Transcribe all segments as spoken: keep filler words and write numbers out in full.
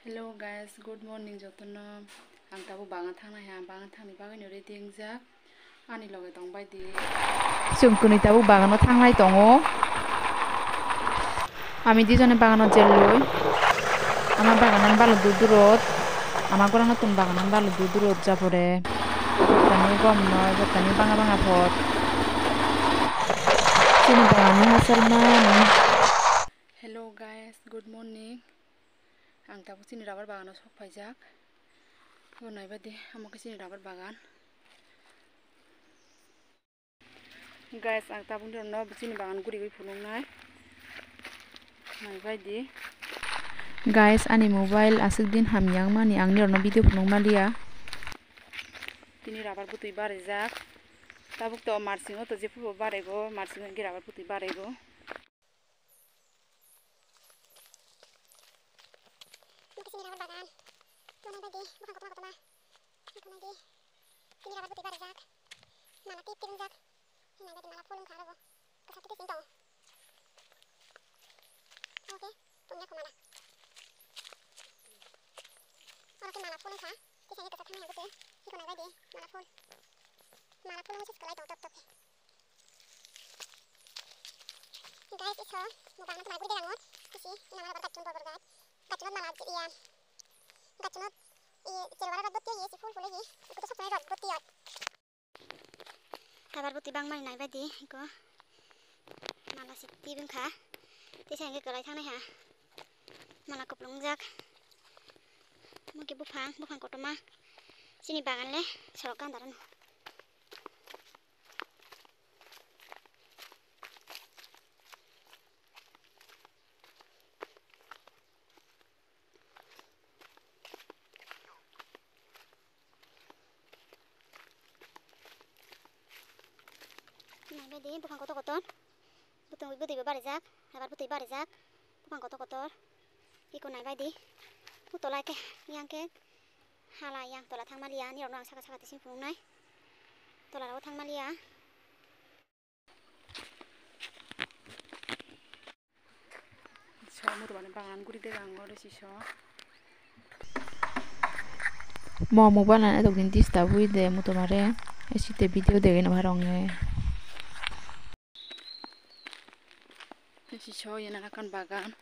Hello guys, good morning jotono. Ang tabuk bagan thangnai ha, bagan thangni bagwino ready wngjak. Ani loge tong bai di. Chwng kwnwi tabuk bagano thanglai tongo. Ami dijone bagano jelloi. Ama baganan balo dur durot. Ama gorano tun baganan balo dur durot japore. Tani gom noi, tani banga banga pot. Chini bagano hasal mani. Hello guys, good morning. Ang tabuk chini rubber bagano sok phaijak. Bo naibaidi, amo khe chini rubber bagan. Guys, ang tabuk nirokno chini bagan gurigwi phunuknai. Naibaidi. Guys, ani mobile aswk din hamya wngmani ang nirokno video phunuk maliya. Tini rubber bwtwi barijak. Tabuk to marsingo to jephuru barego, marsingo hwnkhe rubber bwtwi barego. Nokni simi rubber bagan. Nokni baidi buphang kotorma kotorma. Nokni baidi. Tini rubber bwtwi barijak. Mala tip tip wngjak. Nokni baidi mala phul wngkha aro bo. Kwchar tip tip tongo. Oke, pungya kho mala. Oro khe mala phul wngkha. Kisa khe kwchar thangmani ang bwse. Hiko nai baidi mala phul. Mala phul wngwi se kwlai tongo top top khe. Guys, iso, mo bagano toma guri degango. Isi, ina mala gachun bor bor gach. Gachunot mala je iya. Gachunot i cherwara rot botti oye, isi phul phul oye. Iko to sokmani rot botti ot. Rubber bwtwi bangmani nai baidi, iko. Mala si twi wngkha. Tei se hwnkhe kwlai thangnai ha. Mala kupulung wngjak. Omo khe buphang, buphang kotorma. Chini bagan le sorok ganda rwno. Naibaidi buphang kotor kotor. Bwtwi, bwtwi bo barijak, rubber bwtwi barijak. Buphang kotor kotor. Iko naibaidi. Utolai khe, yang khe. Hala yang tola thangmaliya, nirokno ang saka saka tising phunuknai. Tola rok thangmaliya. So, mutumani bagan guri dega ang oro siso. Mo mobile an etok din disturb wi de mutumare. Esi te video degei no bharong e. Siso yana akan bagan.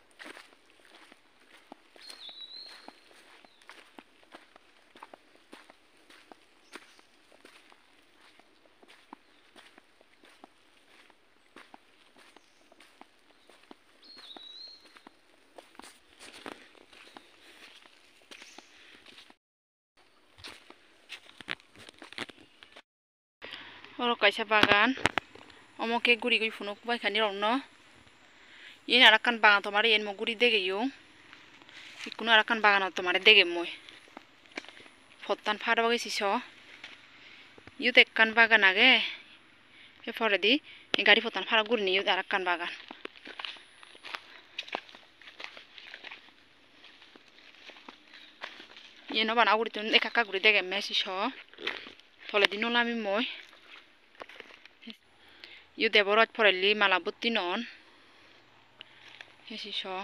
Oro kaisa bagan, omo khe gurigwi phunuk baikha nirokno. Yen arakkan bagan tomare yen mo guri degeyung. Ikkunu arakkan bagano tomare degemoi. Pottan phar bagwi siso. Iyot ekkan bagan age. Ei poredi gari pottan phar gurinei iyot arakkan bagan. Yen bana ugurittun ekka ekka guri degemme siso. Toledi no lami mui. Iyot debo roj porelli mala botti non. Ei siso.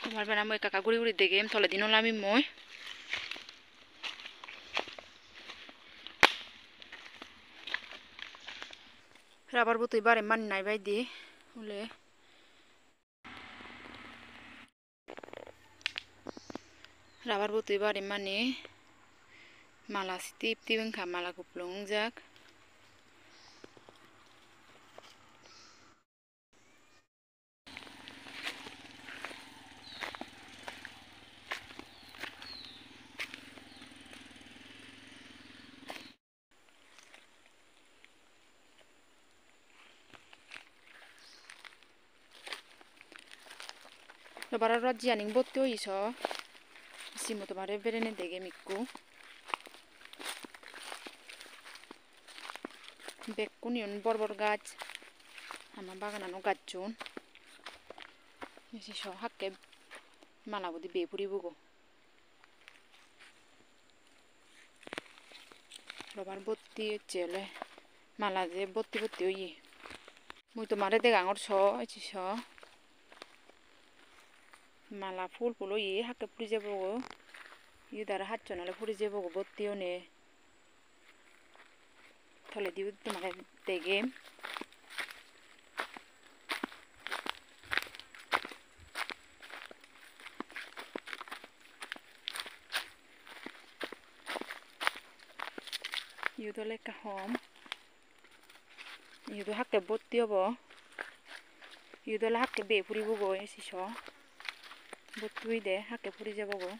Tomar bana mui ekka ekka guri guri degem, toledi no lami mui. Rubber bwtwi baremani nai bai di, hole. Rubber bwtwi baremani mala si tip tip wngkha, mala kupulung wngjak. Rubber o rot jiya ning botti oiso, simo tomare berene degem ikko. Bekkune un bor bor gaj, ama baganano gacchun. Siso hakke mala budi bepuri bugo. Rubber botti ecche ole mala je botti botti oye. Mui tomare degangor so, ecche so. Mala phul phul oye, hakke phuri jebo go. Iyot aro hachchon ole phuri jebo go botti one. Toledi o tomare degem. Iyot ole ekka hom. Iyot o hakke botti obo. Iyot ole hakke bej puribo goi, ecche so. Botti oide hakke puri jebo goi.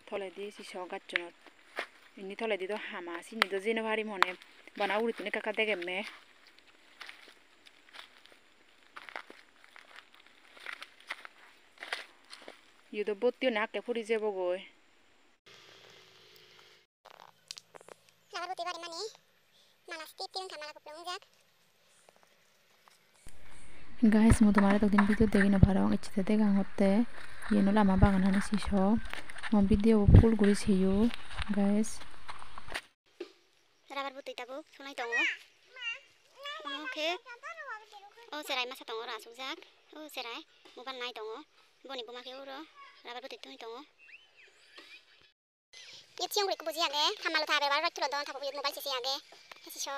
Toledi ecche so gachunot. Indi toledi do hama, sindi do jei no parim hone. Bana ugurittun ekka ekka degemme. Iyot do botti one hakke puri jebo goi. Rubber botti bari mani mala stip tin wngkha, mala kupulung wngjak. Guys, mui tomare toktin video degi no parong, ecche te degang hotte. Yen ole ama bagan ani ecche so. Mo video bo full guri seyo, guys. Rubber botti tabuk sunai tongo. Omo khe o cherai masa tongo, oro asukjak. O cherai mobile nai tongo. Boni buma khe oro rubber botti twi tongo. Yot siyong guri ekko boji age, thamma lota age, aro raj tulodon, tabuk yot mobile se se age. Ecche so.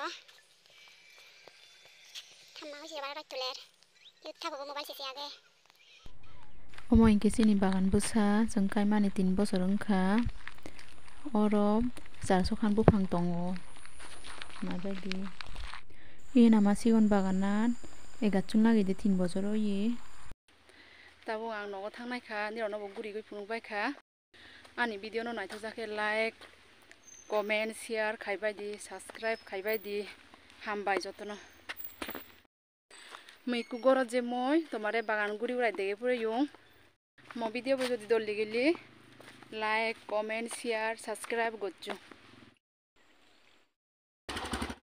Thamma oi se aro raj tuler. Yot tabuk mobile se se age. Omo hinkhe chini bagan bwsa, chwng kaimani tin bosor wngkha. Oro charso khan buphang tongo. Mabadi. Iyen ama sigon baganan egattun lagede tin bosor oye. Tabuk ang nogo thangnaikha, nirokno bo gurigwi phunukbaikha. Ani video no naithokjakhe like, comment, share khaibaidi, subscribe khaibaidi, hambai jotono. Mui kugoro je mui tomare bagan guri urai dege puriyung. Mo video bo jodi dol ligili like, comment, share, subscribe gocchu.